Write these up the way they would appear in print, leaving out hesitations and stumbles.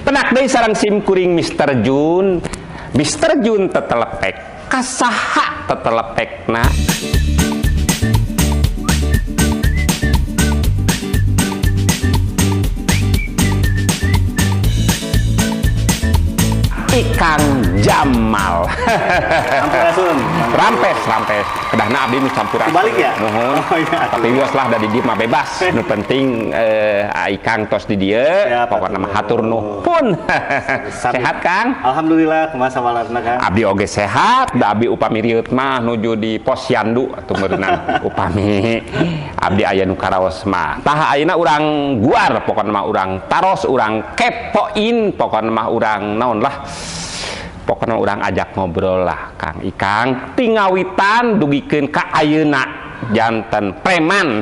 Pendak deui sareng sim kuring Mr. Jun. Mr. Jun tetelepek. Kasaha tetelepekna? Ikang Jamal. Sampurasun. Rampes, rampes. Kedahna abdi nu campuran. Dibalik ya? Muhun. Oh, iya. Tapi wios lah da di dieu mah bebas. Nu penting Ikang tos di dieu. Siap, Pokokna mah atuh. Hatur nuhun. Sami. Sehat, Kang? Alhamdulillah, kumaha sawalarna, Kang? Abdi oge sehat, da abdi upami rieut mah nuju di posyandu atuh meureunna upami abdi aya nu karaos mah. Tah ayeuna urang guar pokona mah urang taros, urang kepoin, pokona mah urang naon lah. Pokona urang ajak ngobrol lah Kang Ikang tingawitan dugikeun ka ayeuna janten preman.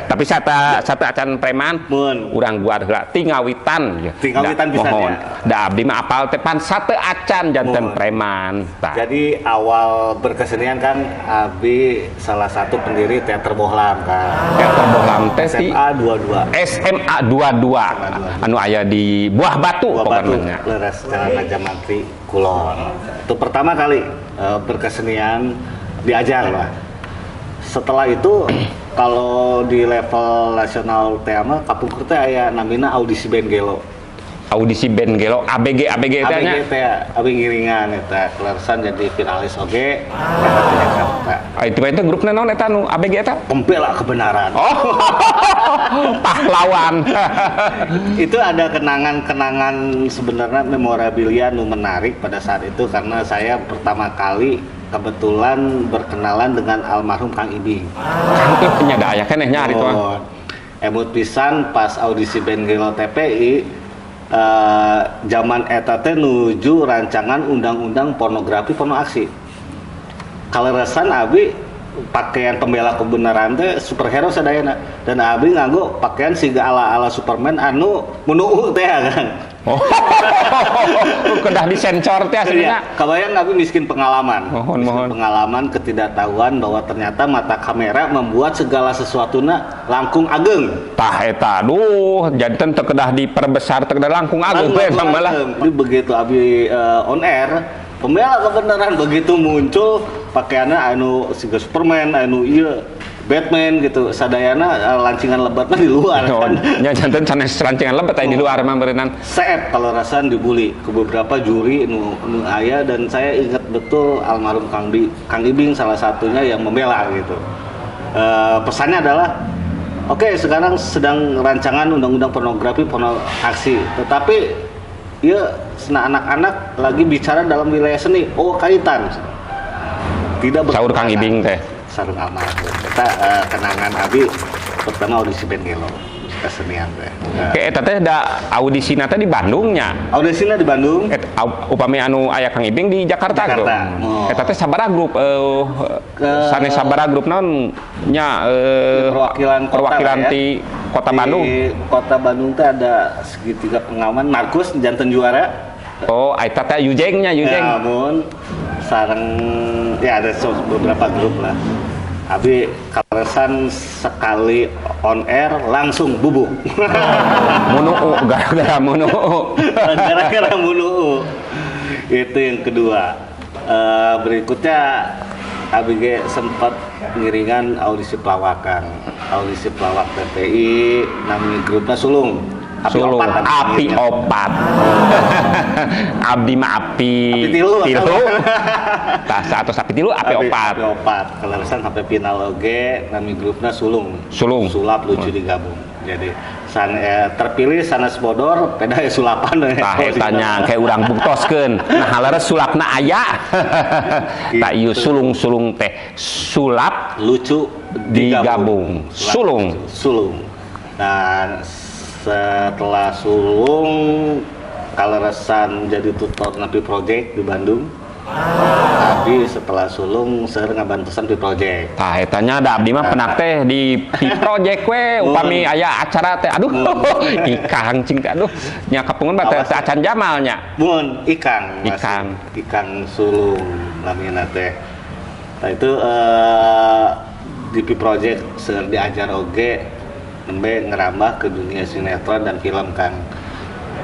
Tapi sata sata acan preman, Mun. urang guar heula tingawitan. Tingawitan Da, pisan mohon. ya. Da abdi mah apal teh pan sate acan janten Mohon. preman. Tah. Jadi awal berkesenian kan abi salah satu pendiri Teater Bohlam kan. Teater Bohlam teh di SMA 22. SMA 22 anu aya di Buah Batu. Buah Batu, pokoknya. leres Jalan Raja Mantri Kulon. Itu pertama kali berkesenian diajar lah. Setelah itu kalau di level nasional teh mah kapungkur teh aya namina audisi band gelo. Audisi band gelo ABG ABG teh nya. ABG teh abi ngiringan eta kaleresan jadi finalis oge eta di Jakarta. Ah, itu grupna naon eta nu ABG eta? Pembela kebenaran. Oh, pahlawan. Itu ada kenangan-kenangan sebenarnya memorabilia nu menarik pada saat itu karena saya pertama kali kebetulan berkenalan dengan almarhum Kang Ibing. Kang Ibing nya da aya keneh nya ari itu mah. Oh, emut pisan pas audisi band Gelo TPI, zaman eta teh nuju rancangan undang-undang pornografi porno aksi. Kaleresan abi pakaian pembela kebenaran teh superhero sadayana dan abi nganggo pakaian siga ala-ala Superman anu munuu teh kan. Oh, kedah disensor teh Iya, aslinya. kabayang abi miskin pengalaman. Mohon, miskin mohon. pengalaman, ketidaktahuan bahwa ternyata mata kamera membuat segala sesuatuna langkung ageng. Tah eta, aduh, janten teu kedah diperbesar, teu kedah langkung agung we Langkung malah. ageng. Jadi begitu abi on air, pembela kebenaran begitu muncul pakaiannya anu siga Superman, anu iya Batman gitu, sadayana lancingan lebatnya di luar Oh, kan. nya janten sanes rancingan lebet aya di luar mah berenang. Seep kalau rasaan dibully ke beberapa juri nu, nu aya dan saya ingat betul almarhum Kang Ibing salah satunya yang membela gitu. Pesannya adalah oke sekarang sedang rancangan undang-undang pornografi porno aksi, tetapi ya sena anak-anak lagi bicara dalam wilayah seni, oh kaitan tidak Saur Kang bertentangan. Ibing teh. Sareng almarhum. Kita kenangan abi pertama audisi band Gelo kesenian teh. Ke eta teh da audisina teh di Bandung nya. Audisinya di Bandung. Et, upami anu aya Kang Ibing di Jakarta, Jakarta. gitu. Oh. Eta teh sabaraha grup sanes sabaraha grup naon nya Perwakilan kota perwakilan lah ya. ti Kota Di Bandung. Kota Bandung teh ada segitiga pengaman Markus janten juara. Oh, eta teh Yujeng nya, Yujeng. Ya, mun sareng ya ada beberapa grup lah. Abi kaleresan sekali on air langsung bubuk. Munuu gara-gara munuu. Gara-gara munuu. Itu yang kedua. Berikutnya abi ge sempat ngiringan audisi pelawakan. Audisi pelawak TPI nami grupnya Sulung. Api Sulung. opat, Api ngiringnya. opat. Abdi mah api Api tilu. tilu. Tah satu api tilu api opat. Api opat. Kaleresan sampai final oge nami grupnya Sulung. Sulung. Sulap lucu digabung. Jadi terpilih sanes bodor, peda ya sulapan. Tah eta nya kayak urang buktoskeun. Nah leres sulapna aya. Tah ieu sulung-sulung teh sulap lucu digabung. Sulap Sulung. lucu. Sulung. Nah, setelah sulung kaleresan jadi tutor Napi Project di Bandung. Tapi setelah sulung seueur ngabantosan Pi Project. Tah eta nya da abdi mah penak teh di Pi Project we upami aya acara teh aduh Ikang cing teh aduh nya kapungun mah teh Awas. acan Jamal nya. Mun Ikang, masih. Ikang. Ikang sulung namina teh. Nah itu di Pi Project seueur diajar oge. Nembe ngerambah ke dunia sinetron dan film kan.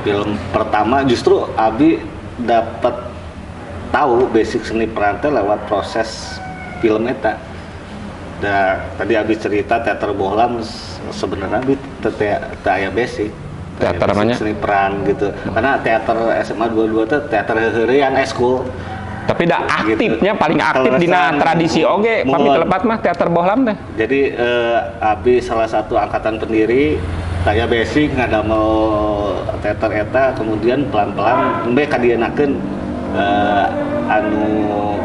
Film pertama justru abi dapat tahu basic seni peran teh lewat proses film eta. Da, tadi abi cerita teater bohlam sebenarnya abi teu aya basic. Teater namanya? Seni peran gitu. Karena teater SMA 22 teh teater heureuyan eskul. Tapi dah aktifnya gitu. Paling aktif dina tradisi oge pami telepat mah teater bohlam teh. Jadi abi salah satu angkatan pendiri, saya basic ngadamel teater eta, kemudian pelan-pelan nembe kadienakeun anu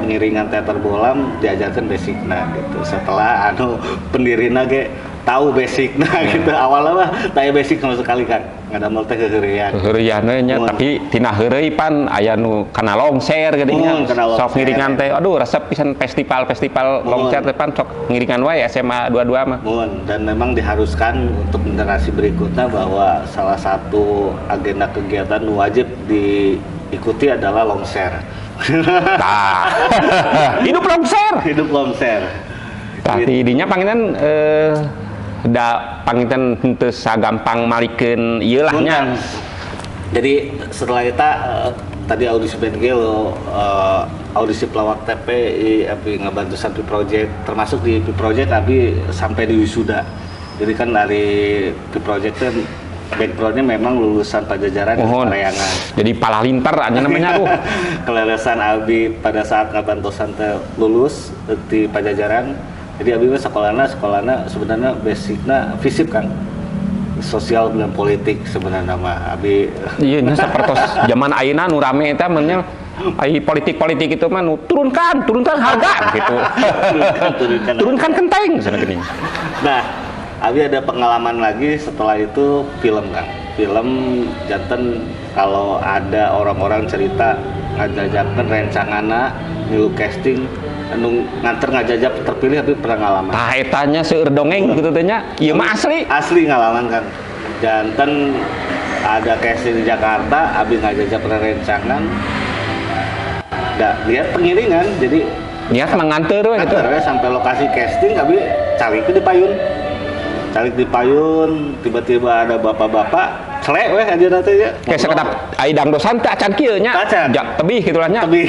ngiringan teater bohlam diajarkan basicna gitu. Setelah anu pendirina ge tahu basicna gitu. Awalnya mah taya basic sama sekali kan. Ngadamel teh heureuyan. Heureuyan we nya, tapi tina heureuy pan aya nu kana longser geuning. Sok ngiringan teh. Aduh resep pisan festival-festival longser teh pan sok ngiringan wae SMA 22 mah. Mun, dan memang diharuskan untuk generasi berikutnya bahwa salah satu agenda kegiatan wajib diikuti adalah longser. Tah. Hidup longser. Hidup longser. Tah ti dinya panginten da panginten henteu sagampang malikeun ieu lah nya. Jadi setelah eta tadi audisi band Gelo, audisi pelawak TPI, abi ngabantu sampai project, termasuk di P Project abi sampai di wisuda. Jadi kan dari P Project teh backgroundnya memang lulusan Pajajaran Parayangan. Jadi palalinter aja namanya tuh. Kelelesan abi pada saat ngabantosan teh lulus di Pajajaran. Jadi abi mah sekolahna sebenarnya basicna fisip kan. Sosial dan politik sebenarnya mah abi. Iya nya sapertos zaman ayeuna nu rame eta mah nya ai politik-politik itu mah nu turunkan harga gitu. Turunkan kenteng cenah geuning. Nah, abi ada pengalaman lagi setelah itu film kan. Film janten kalau ada orang-orang cerita ngajajakeun rencanganna milu casting anu nganter ngajajab terpilih tapi pernah ngalaman. Tah eta nya seueur dongeng gitu teh nya. Ieu mah asli. Asli ngalaman kan. Janten ada casting di Jakarta, abi ngajajab rencangan. Da lihat pengiringan jadi niat mah nganter we gitu. Nganter sampai lokasi casting abi calik di payun. Calik di payun, tiba-tiba ada bapak-bapak celek weh aja nanti ya. Kayak sekedap ai dangdosan teh acan kieu nya. Tebih kitu lah nya. Tebih.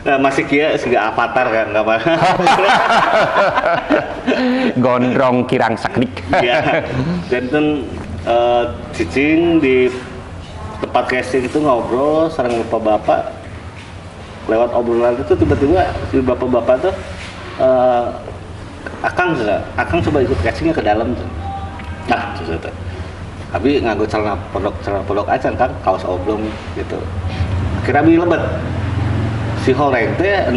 Nah, masih kieu siga avatar kan enggak apa. Gondrong kirang sakdik. Iya. Janten cicing di tempat casting itu ngobrol sareng bapak-bapak. Lewat obrolan itu tiba-tiba si bapak-bapak tuh Akang coba ikut castingnya ke dalam tuh. Nah, terus itu. Abi nganggo celana pondok acan kan, kaos oblong gitu. Akhirnya abi lebet. Si horeng teh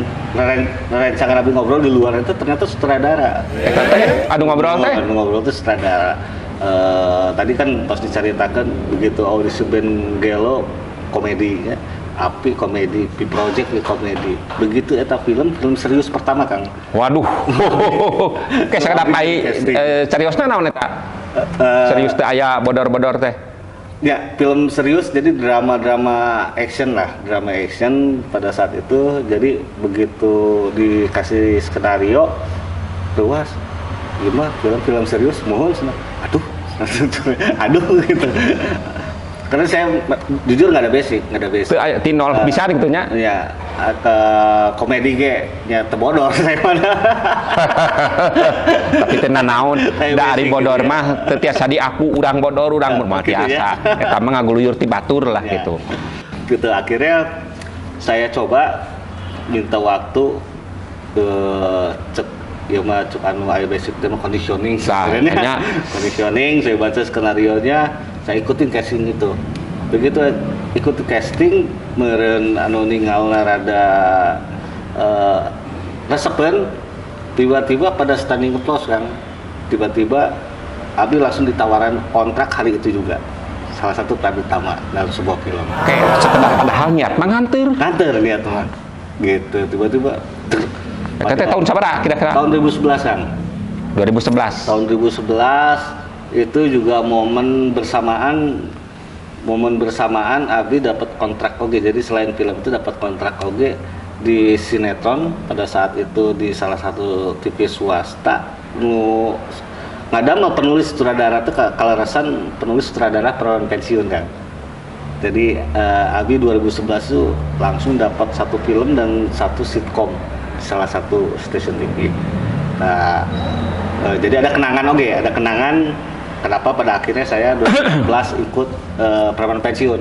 rencangan abi ngobrol di luar itu ternyata sutradara. Eta teh anu ngobrol teh? Anu ngobrol teh sutradara. Tadi kan pas diceritakan begitu audisi band Gelo komedi ya. Api komedi, P Project komedi. Begitu eta film serius pertama Kang. Waduh. Oke, sakedap ai seriusna naon eta? Serius teh aya bodor-bodor teh. Ya, film serius jadi drama-drama action lah, drama action pada saat itu. Jadi begitu dikasih skenario luas, gimana film-film serius mohon senang. Aduh. Aduh gitu. Karena saya jujur nggak ada basic. Ti nol bisa gitu nya? Iya, ke komedi ge nya teu bodor saya mana. Tapi teu nanaon, da ari bodor mah teu tiasa diaku urang bodor urang mah tiasa. Eta mah ngaguluyur ti batur lah ya. Gitu. Gitu akhirnya saya coba minta waktu ke cek ieu mah cek anu aya basic teh mah conditioning sebenarnya. Conditioning saya baca skenario-nya, saya ikutin casting itu. Begitu ikut casting meureun anu ningalna rada resepeun, tiba-tiba pada standing applause kan. Tiba-tiba abi langsung ditawaran kontrak hari itu juga. Salah satu peran utama dalam sebuah film. Oke, sekedar padahal niat mah nganter. Nganter niat mah. Gitu, tiba-tiba Eta teh tahun sabaraha kira-kira? Tahun 2011-an. 2011. Tahun 2011 itu juga momen bersamaan abi dapat kontrak oge. Jadi selain film itu dapat kontrak oge di sinetron pada saat itu di salah satu TV swasta nu Ngadamel penulis sutradara teh kaleresan penulis sutradara peran pensiun kan. Jadi Abi 2011 tuh langsung dapat satu film dan satu sitkom di salah satu stasiun TV. Nah, jadi ada kenangan oke, ada kenangan kenapa pada akhirnya saya 2011 ikut preman pensiun.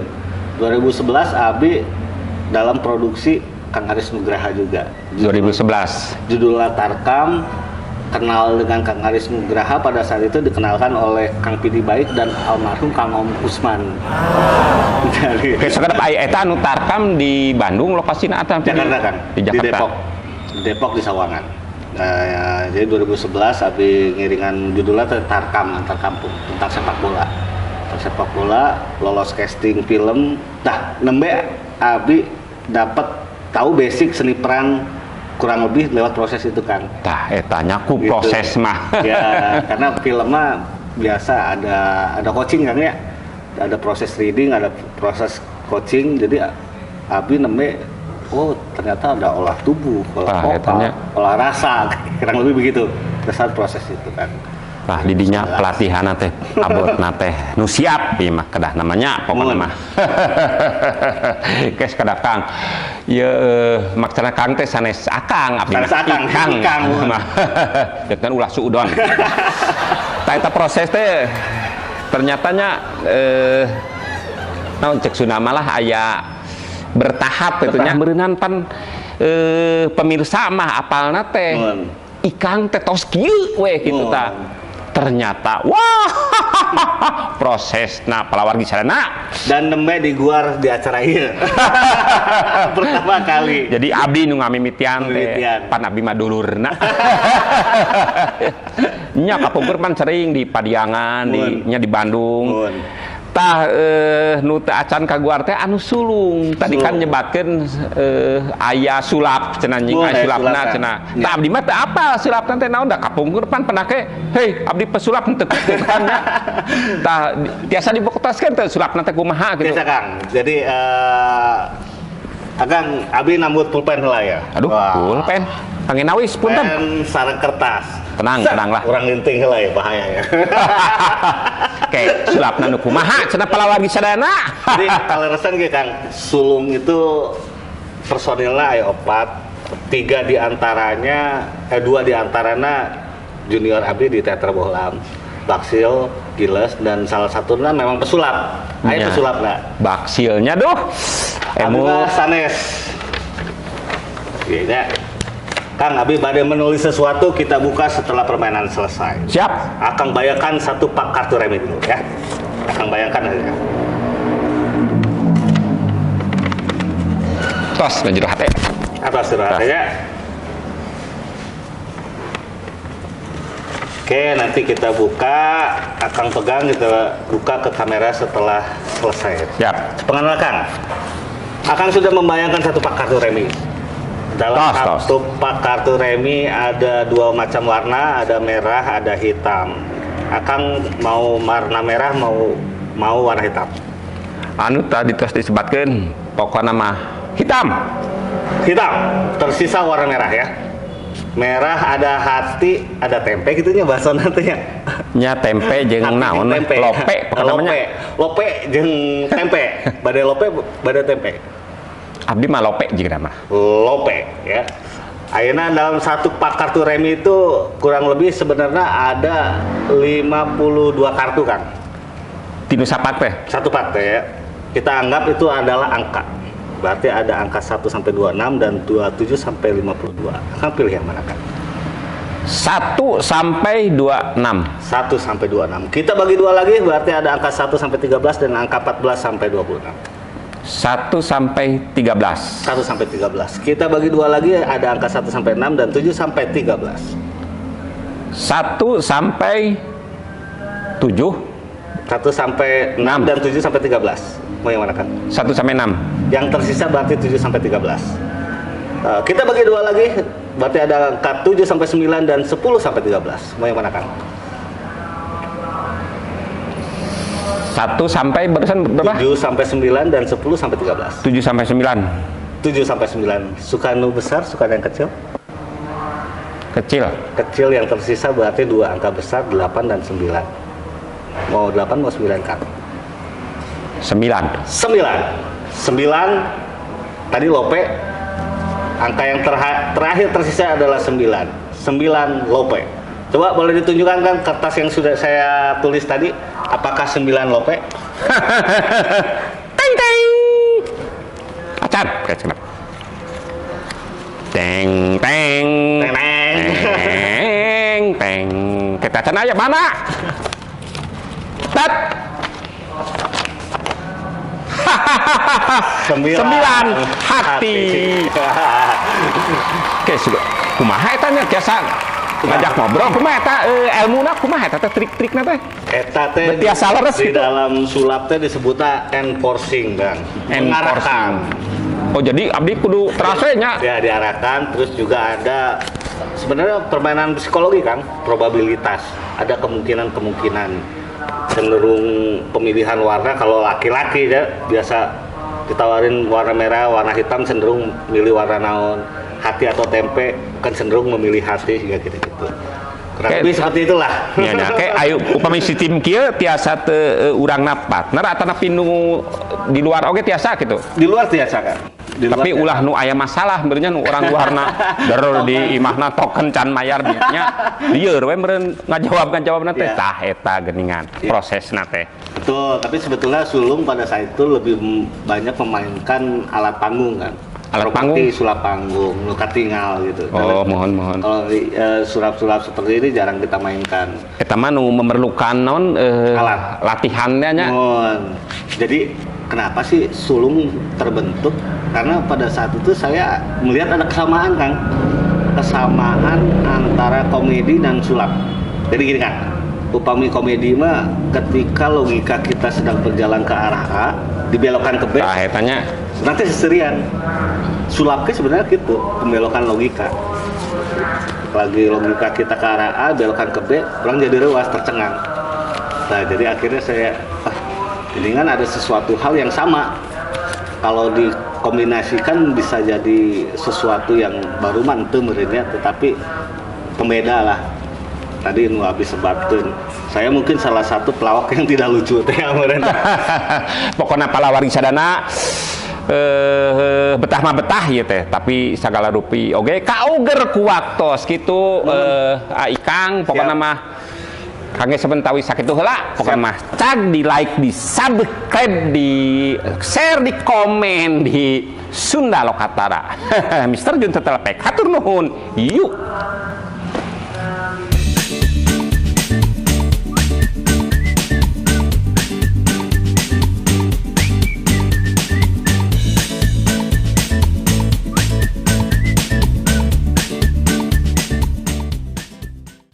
2011 Abi dalam produksi Kang Aris Nugraha juga. 2011. Judulnya Tarkam. Kenal dengan Kang Aris Nugraha pada saat itu dikenalkan oleh Kang Pidi Baik dan almarhum Kang Om Usman. Dari Oke, sekedap aya eta anu Tarkam di Bandung lokasina atau di Jakarta kan? Di Jakarta. Di Depok. Di Depok di Sawangan. Nah, ya, jadi 2011 abi ngiringan judulnya Tarkam antar kampung tentang sepak bola. Tentang sepak bola, lolos casting film. Nah, nembe abi dapat tahu basic seni peran kurang lebih lewat proses itu kan. Tah eta nya ku gitu. Proses mah. Ya, karena film mah biasa ada coaching kan ya. Ada proses reading, ada proses coaching. Jadi abi nembe oh ternyata ada olah tubuh, olah vokal, olah rasa, kurang lebih begitu. Saat proses itu kan. Lah didinya pelatihan teh abotna teh nu siap ieu mah kedah namanya pokona mah. Kes kedah Kang. Ieu maksana Kang teh sanes akang abdi mah. Sanes akang, Kang mah. Jangan ulah suudon. Tah eta proses teh ternyatanya naon cek Sunda malah aya bertahap gitu nya. Meureunnan pan pemirsa mah apalna teh Ikang teh tos kieu we kitu tah. Ternyata wah prosesna palawargi sarana dan nembe diguar di acara ieu. Pertama kali. Jadi abdi nu ngamimitian teh pan abdi mah dulurna. Nya kapungkur pan sering di Padiangan, di nya di Bandung. Tah nu teu acan kaguar teh anu sulung. Tadi kan nyebatkeun aya sulap cenah nying aya sulapna cenah. Tah abdi mah teu apal sulapna teh naon da kapungkur pan penake hei abdi pesulap henteu kitu kan nya. Tah tiasa dibuktaskeun teh sulapna teh kumaha gitu. Tiasa Kang. Jadi Akang abdi nambut pulpen heula ya. Aduh, pulpen. Kangge nawis punten. Pen sareng kertas. Tenang, tenang lah. Urang linting heula ya bahaya ya. Oke, sulapna nu kumaha cenah palawargi sadayana. Jadi kaleresan ge Kang, sulung itu personilna aya 4, 3 diantaranya 2 diantarana junior abdi di Teater Bohlam. Baksil, Giles dan salah satunya memang pesulap. Aya pesulapna. Baksilnya duh. Emu sanes. Iya. Kang, abi badai menulis sesuatu kita buka setelah permainan selesai. Siap. Akang bayangkan satu pak kartu remi dulu ya. Akang bayangkan aja. Tos menjero hate. Atos jero hate ya. Oke, nanti kita buka, Akang pegang, kita buka ke kamera setelah selesai. Siap. Pengenal Kang. Akang sudah membayangkan satu pak kartu remi. Dalam satu pak kartu remi ada 2 macam warna, ada merah, ada hitam. Akang mau warna merah, mau warna hitam. Anu tadi terus disebutkan, pokoknya mah hitam. Hitam, tersisa warna merah ya. Merah ada hati, ada tempe gitunya bahasa nantinya. Nya tempe jeung naon? Lope, pokoknya namanya. Lope jeung tempe. Badai lope, badai tempe. Abdi mah lope jeung mah. Lope ya. Ayeuna dalam satu pak kartu remi itu kurang lebih sebenarnya ada 52 kartu Kang. Tinu sapak teh. Satu pak teh ya. Kita anggap itu adalah angka. Berarti ada angka 1 sampai 26 dan 27 sampai 52. Akang pilih yang mana Kang? 1 sampai 26. 1 sampai 26. Kita bagi dua lagi berarti ada angka 1 sampai 13 dan angka 14 sampai 26. 1 sampai 13. 1 sampai 13. Kita bagi dua lagi ada angka 1 sampai 6 dan 7 sampai 13. 1 sampai 7. 1 sampai 6 dan 7 sampai 13. Mau yang mana Kang? 1 sampai 6. Yang tersisa berarti 7 sampai 13. Kita bagi dua lagi, berarti ada angka 7 sampai 9 dan 10 sampai 13. Mau yang mana Kang? 1 sampai barusan berapa? 7 sampai 9 dan 10 sampai 13. 7 sampai 9. 7 sampai 9. Suka nu besar, suka yang kecil? Kecil. Kecil yang tersisa berarti dua angka besar, 8 dan 9. Mau 8 mau 9, Kang? 9. 9. 9 tadi lope. Angka yang terakhir tersisa adalah 9. 9 lope. Coba boleh ditunjukkan kan kertas yang sudah saya tulis tadi, apakah 9 lope? Teng teng. Acan, kayak teng teng. Teng teng. Teng teng. Kita acan aya mana? Tat. 9 hati. Oke, sudah. Kumaha eta nya biasa ngajak ngobrol kumaha eta elmuna kumaha eta teh trik-trikna teh? Eta teh biasa leres di gitu. Dalam sulap teh disebutna enforcing, Kang. Enforcing. Oh, jadi abdi kudu terase nya. Ya, diarahkan, terus juga ada sebenarnya permainan psikologi, Kang, probabilitas. Ada kemungkinan-kemungkinan cenderung pemilihan warna kalau laki-laki ya biasa ditawarin warna merah, warna hitam cenderung milih warna naon, hati atau tempe kan cenderung memilih hati sehingga gitu-gitu. Kurang lebih seperti itulah. Ya, ya. Kayak ayo upami si tim kieu tiasa teu urangna partner atanapi nu di luar oge tiasa gitu. Di luar tiasa kan. Di luar tapi tiasa. Ulah nu aya masalah meureunnya nu orang luarna der di imahna token can mayar nya lieur we meureun ngajawab-ngajawabna teh ya. Tah eta geuningan ya. Prosesna teh. Betul, tapi sebetulnya sulung pada saat itu lebih banyak memainkan alat panggung kan. Alat panggung, sulap panggung, nu katingal gitu. Oh, mohon mohon. Kalau sulap-sulap seperti ini jarang kita mainkan. Eta mah nu memerlukan naon alat latihannya nya. Mohon. Jadi kenapa sih sulung terbentuk? Karena pada saat itu saya melihat ada kesamaan, Kang. Kesamaan antara komedi dan sulap. Jadi gini, Kang. Upami komedi mah ketika logika kita sedang berjalan ke arah A, dibelokkan ke B. Tah eta nya. Nanti seserian. Sulapnya sebenarnya gitu, pembelokan logika. Lagi logika kita ke arah A, belokan ke B, orang jadi rewas, tercengang. Nah, jadi akhirnya saya, ini kan ada sesuatu hal yang sama. Kalau dikombinasikan bisa jadi sesuatu yang baru manteu meureunnya, tetapi pembeda lah. Tadi nu habis sebatkeun. Saya mungkin salah satu pelawak yang tidak lucu teh meureun. Pokona palawari sadana betah mah betah ya teh, tapi sagala rupi oge kauger ku waktos kitu. Ikang pokona mah kangge sabentawi sakitu heula, pokona mah cag di like, di subscribe, di share, di komen di Sunda Lokatara. Mister Jun Tetelepek, hatur nuhun. Yuk.